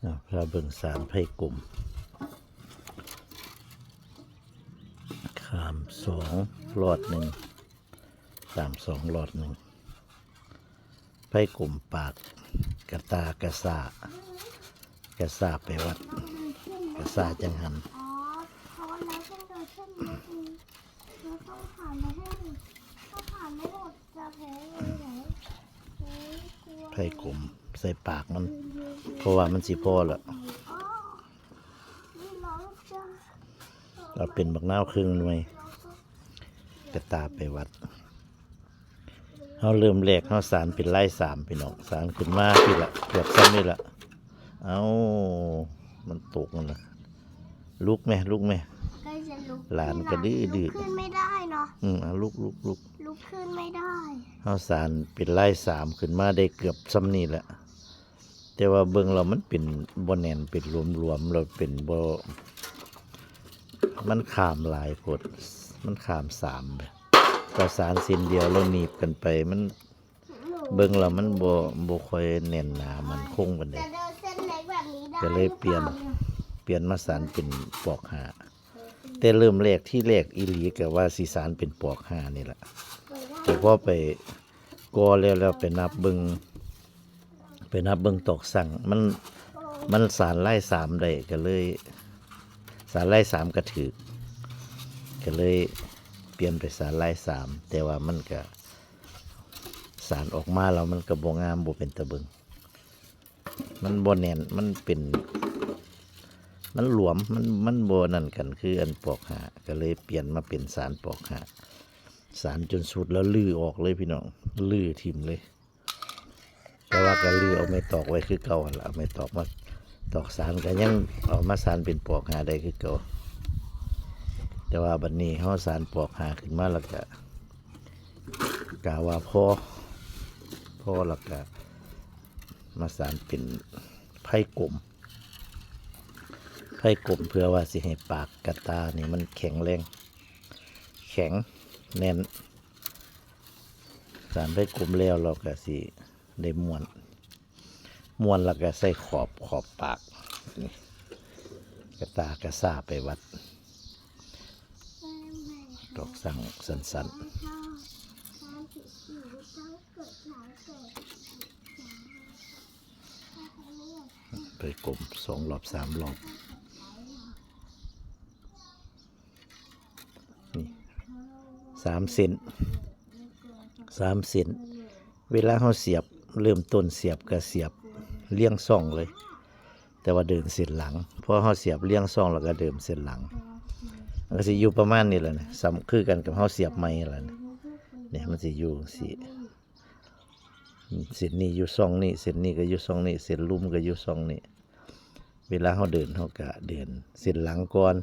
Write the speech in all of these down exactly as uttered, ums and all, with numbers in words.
อ่ะ พาเบิ่งสารไพ่กลม ขามสองหลอดหนึ่ง ขามสองหลอดหนึ่ง ไพ่กลมปาก กะตากะซ่า กะซ่าไปวัด กะซ่าจังหัน อ๋อ เพราะว่าเราต้องเดินเส้นนี้คือเราต้องผ่านมาให้หมด ถ้าผ่านไม่หมดจะแพ้เลยเหรอ เฮ้ย กลัว ไพ่กลมใส่ปากมัน เพราะว่ามันสิพอละ อ๋อ นี่เราจะ เอาเป็นบักนาวครึ่งหน่วย กะตาไปวัด เฮาเริ่มแรกเฮาสานเป็นลายสามพี่น้อง สานขึ้นมาพี้ละ เกือบซ่ำนี่ละ เอ้า มันตกนั่นล่ะ ลุกแม่ ลุกแม่ ใกล้จะลุก หลานก็ดื้อ ลุกขึ้นไม่ได้เนาะ อืม เอาลุก ลุก ลุก ลุกขึ้นไม่ได้ เฮาสานเป็นลายสามขึ้นมาได้เกือบซ่ำนี่แหละ แต่ว่าเบิ่งแล้วมันเป็นบ่แน่น เป็นหลวมๆ แล้วเป็นบ่ มันข้ามหลายโพด มันข้ามสาม ประสานเส้นเดียวแล้วหนีบกันไป มัน เบิ่งแล้วมันบ่ บ่ค่อยแน่นหนามั่นคงปานใด จะเดินเส้นเล็กแบบนี้ได้ ก็เลยเปลี่ยน หรือเปล่าเนี่ย เปลี่ยนมาสานเป็นปอกห้า แต่เริ่มแรกที่แรกอีหลีก็ว่าสิสานเป็นปอกห้านี่แหละ แต่พอไปก่อแล้ว แล้วไปนับเบิ่ง ไปนับเบิ่งตอกสั่ง มัน มันสานลายสามได้ ก็เลย สานลายสามก็ถืก ก็เลยเปลี่ยนไปสานลายสาม แต่ว่ามันก็ สานออกมาแล้วมันก็บ่งาม บ่เป็นตาเบิ่ง มันบ่แน่น มันเป็น มันหลวม มัน มันบ่นั่นกันคืออันปอกห้า ก็เลยเปลี่ยนมาเป็นสานปอกห้า สานจนสุดแล้วรื้อออกเลยพี่น้อง รื้อถิ่มเลย แต่ว่าก็รื้อเอาไม้ตอกไว้คือเก่าหั่นล่ะ เอาไม้ตอกมาตอกสานก็ยังเอามาสานเป็นปอกห้าได้คือเก่า แต่ว่าบัดนี้เฮาสานปอกห้าขึ้นมาแล้วก็ กะว่าพอ พอแล้วก็มาสานเป็นไพ่กลม ไพ่กลมเพื่อว่าสิให้ปากกะตานี่มันแข็งแรง แข็งแน่น สานไพ่กลมแล้วเราก็สิได้ม้วน ม้วนแล้วก็ใส่ขอบ ขอบปาก นี่ กะตากะซ่าไปวัด ตอกสั่งสั้นๆ ไพ่กลมสองรอบสามรอบ นี่ สามเส้น สามเส้น เวลาเฮาเสียบ เริ่มต้นเสียบก็เสียบเรียงช่องเลย แต่ว่าเดินเส้นหลัง พอเฮาเสียบเรียงช่องแล้วก็เดินเส้นหลัง มันก็สิอยู่ประมาณนี้แหละนะ ซ้ำคือกันกับเฮาเสียบไม้นั่นแหละนะ เนี่ย มันสิอยู่จั่งซี้ เส้นนี้อยู่ช่องนี้ เส้นนี้ก็อยู่ช่องนี้ เส้นลุ่มก็อยู่ช่องนี้ เวลาเฮาเดิน เฮาก็เดินเส้นหลังก่อน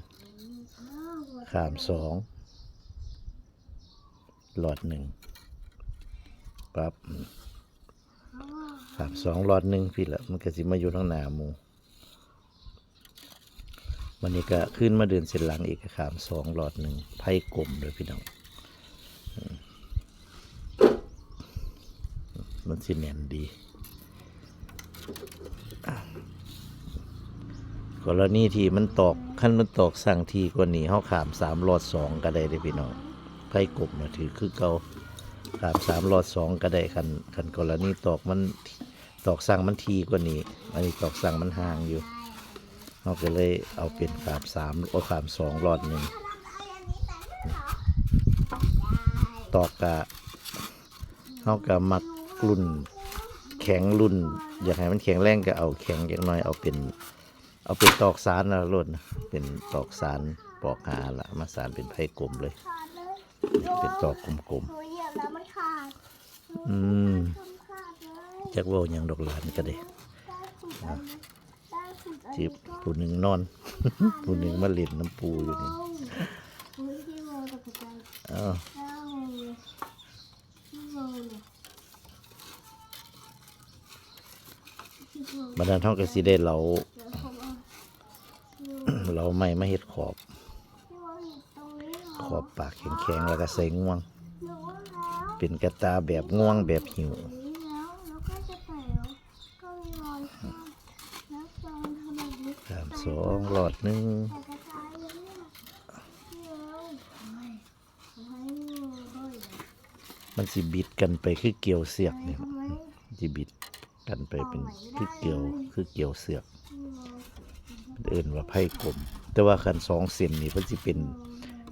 ข้ามสอง หลอดหนึ่ง ปั๊บ ข้ามสอง หลอดหนึ่งพี้ละ มันก็สิมาอยู่ทางหน้าหมู่ บัดนี้ก็ขึ้นมาเดินเส้นหลังอีก ก็ข้ามสอง หลอดหนึ่ง ไพ่กลมเลยพี่น้อง อืม มันสิแน่นดี กรณีที่มันตอก คันมันตอกสั่งทีกว่านี้ เฮาข้ามสามหลอดสองก็ได้เด้อพี่น้อง ไพ่กลมน่ะถืกคือเก่า ข้ามสามหลอดสองก็ได้ คัน คันกรณีตอกมัน ตอกสั่งมันทีกว่านี้ อันนี้ตอกสั่งมันห่างอยู่ เฮาก็เลยเอาเป็นข้ามสาม โอ้ ข้ามสองหลอดหนึ่ง ตอกกะ เฮาก็มักรุ่นแข็ง รุ่นอยากให้มันแข็งแรงก็เอาแข็งจักหน่อย เอาเป็น เอาเป็นตอกสานนะโลดนะ เป็นตอกสานปอกห้าละ มาสานเป็นไพ่กลมเลย เป็นตอกกลมๆ หนูเหยียบแล้วมันขาด อืม มันขาดเลย จักเว้าหยังดอกหลานก็ได้ ได้ขุดอันนี้ ได้ขุดอัน ที่ นี้ก็ ผู้หนึ่งนอน ผู้หนึ่งมาเล่นน้ำปูอยู่นี่ เฮ้ย พี่โมตกใจ เอ้า เอ้า บัดนั้นเฮาก็สิได้เหลา เหลาไม้มาเฮ็ดขอบ ขอบปากแข็งๆ แล้วก็ใส่งวง เป็นกะตาแบบงวงแบบหิ้ว แล้วก็จะใส่ ก็มีรอยข้าง แล้วตอน สองหลอดหนึ่ง มันสิบิดกันไปคือเกี่ยวเสือกเนี่ย สิบิดกันไปเป็นคือเกี่ยว คือเกี่ยวเสือก เอิ้นว่าไพ่กลม แต่ว่าคันสองเส้นนี่เพิ่นสิเป็น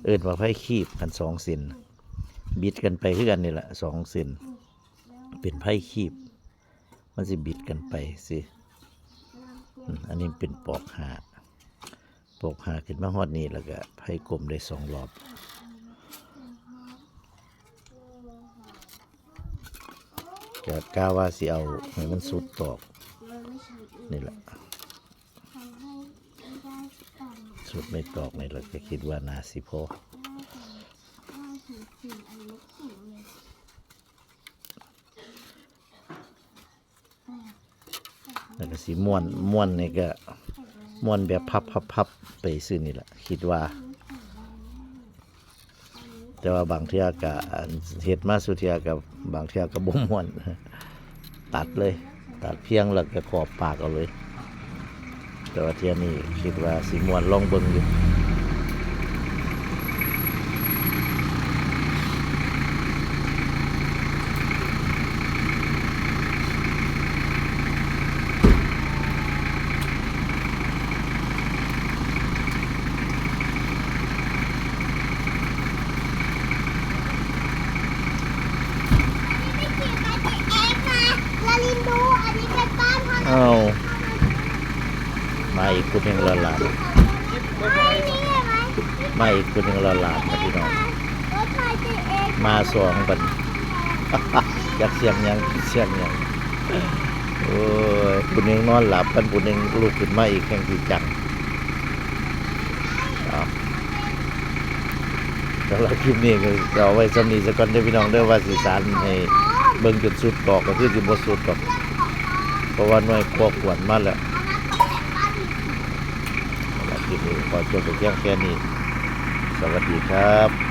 เอิ้นว่าไพ่คีบ คันสองเส้น บิดกันไปคือกันนี่แหละ สองเส้น เป็นไพ่คีบ มันสิบิดกันไปสิ อืม อันนี้เป็นปอกห้า ปอกห้าขึ้นมาฮอดนี่แล้วก็ไพ่กลมได้สองรอบ ก็กะว่าสิเอาให้มันสุดตอก นี่แหละ สุดในตอกนี่แหละ ก็คิดว่าน่าสิพอ แล้วก็สิม้วน ม้วนนี่ก็ม้วนแบบพับๆๆ ไปซื่อนี่แหละ คิดว่า แต่ว่าบางเทื่อก็ อัน เฮ็ดมาซุเทื่อก็ บางเทื่อก็บ่ม้วน ตัดเลย ตัดเพียงแล้วก็ขอบปากเอาเลย แต่ว่าเทื่อนี้คิดว่าสิม้วนลองเบิ่งอยู่ ลาลินดู อันนี้เป็นบ้านพ่อ อ้าว มาอีกคนหนึ่งแล้วล่ะ ไม่มีไหม มาอีกคนหนึ่งแล้วล่ะ พี่น้อง รถไฟเจเอ็ก มาสองบัดนี้ จักเสียงหยัง เสียงหยัง โอ้ย ผู้หนึ่งนอนหลับ คันผู้หนึ่งลุกขึ้นมาอีกแห่งสิจัง เอา สำหรับคลิปนี้ก็เอาไว้ส่ำนี้ซะก่อนเด้อพี่น้องเด้อ ว่าสิสานให้เบิ่งจนสุดตอกก็คือสิบ่สุดดอก เพราะว่าหน่วยครัวขวนมาแล้ว สำหรับคลิปนี้ขอจบไปเพียงแค่นี้ สวัสดีครับ